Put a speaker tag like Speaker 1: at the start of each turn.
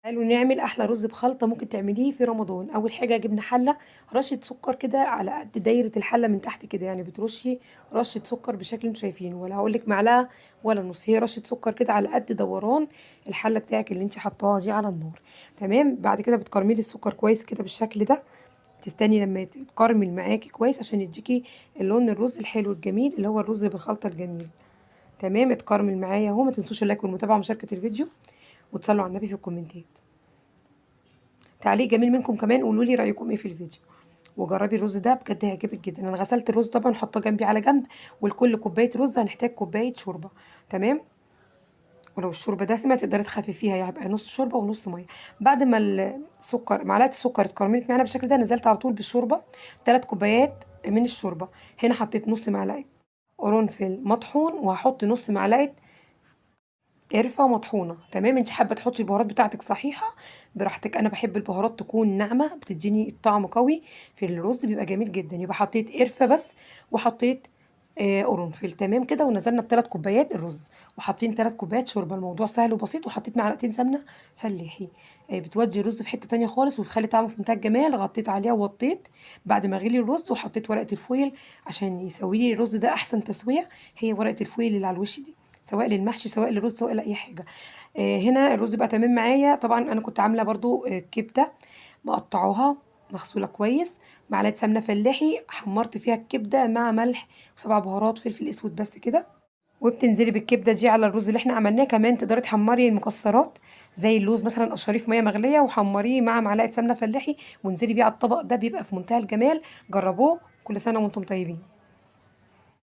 Speaker 1: تعالوا نعمل أحلى رز بخلطة ممكن تعمليه في رمضان. أول حاجة جبنا حلة، رشة سكر كده على قد دايرة الحلة من تحت كده، يعني بترشي رشة سكر بالشكل اللي انتوا شايفينه، ولا هقولك معلقة ولا نص، هي رشة سكر كده على قد دوران الحلة بتاعك اللي انت حطاها دي على النار. تمام. بعد كده بتكرملي السكر كويس كده بالشكل ده، تستني لما يتكرمل معاكي كويس عشان يديكي اللون الرز الحلو الجميل اللي هو الرز بالخلطة الجميل. تمام، اتكرمل معايا اهو. ما تنسوش ال like والمتابعة ومشاركة الفيديو، وتصلوا على النبي في الكومنتات. تعليق جميل منكم كمان، قولوا لي رايكم ايه في الفيديو، وجربي الرز ده بجد هيعجبك جدا. انا غسلت الرز طبعا وحطاه جنبي على جنب، ولكل كوباية رز هنحتاج كوباية شوربة. تمام. ولو الشوربة دسمة تقدري تخففيها، يعني هيبقى نص شوربة ونص مية. بعد ما معلقه السكر اتكرملت معانا بالشكل ده، نزلت على طول بالشوربه 3 كوبايات من الشوربة. هنا حطيت نص معلقه قرنفل مطحون، وهحط نص معلقه قرفه مطحونه. تمام. انت حابة تحطي البهارات بتاعتك صحيحه براحتك، انا بحب البهارات تكون ناعمة، بتديني الطعم قوي في الرز، بيبقى جميل جدا. يبقى حطيت قرفه بس وحطيت قرنفل. تمام كده. ونزلنا بثلاث كوبايات الرز، وحاطين 3 كوبايات شوربة. الموضوع سهل وبسيط. وحطيت معلقتين سمنه فلاحي، بتودي الرز في حتة تانية خالص، وبتخلي طعمه في منتهى الجمال. غطيت عليها ووطيت بعد ما غلي الرز، وحطيت ورقة ال foil عشان يسوي لي الرز ده احسن تسويه، هي ورقة ال foil اللي على الوش دي، سواء للمحشي سواء للرز سواء لاي حاجة. هنا الرز بقى تمام معايا. طبعا انا كنت عامله برضو كبده مقطعوها مغسوله كويس، معلقه سمنه فلاحي حمرت فيها الكبده مع ملح وسبع بهارات فلفل اسود بس كده، وبتنزلي بالكبده دي على الرز اللي احنا عملناه. كمان تقدري تحمري المكسرات زي اللوز مثلا، قشريه في مية مغليه وحمريه مع معلقه سمنه فلاحي وانزلي بيه على الطبق ده، بيبقى في منتهى الجمال. جربوه. كل سنة وانتم طيبين.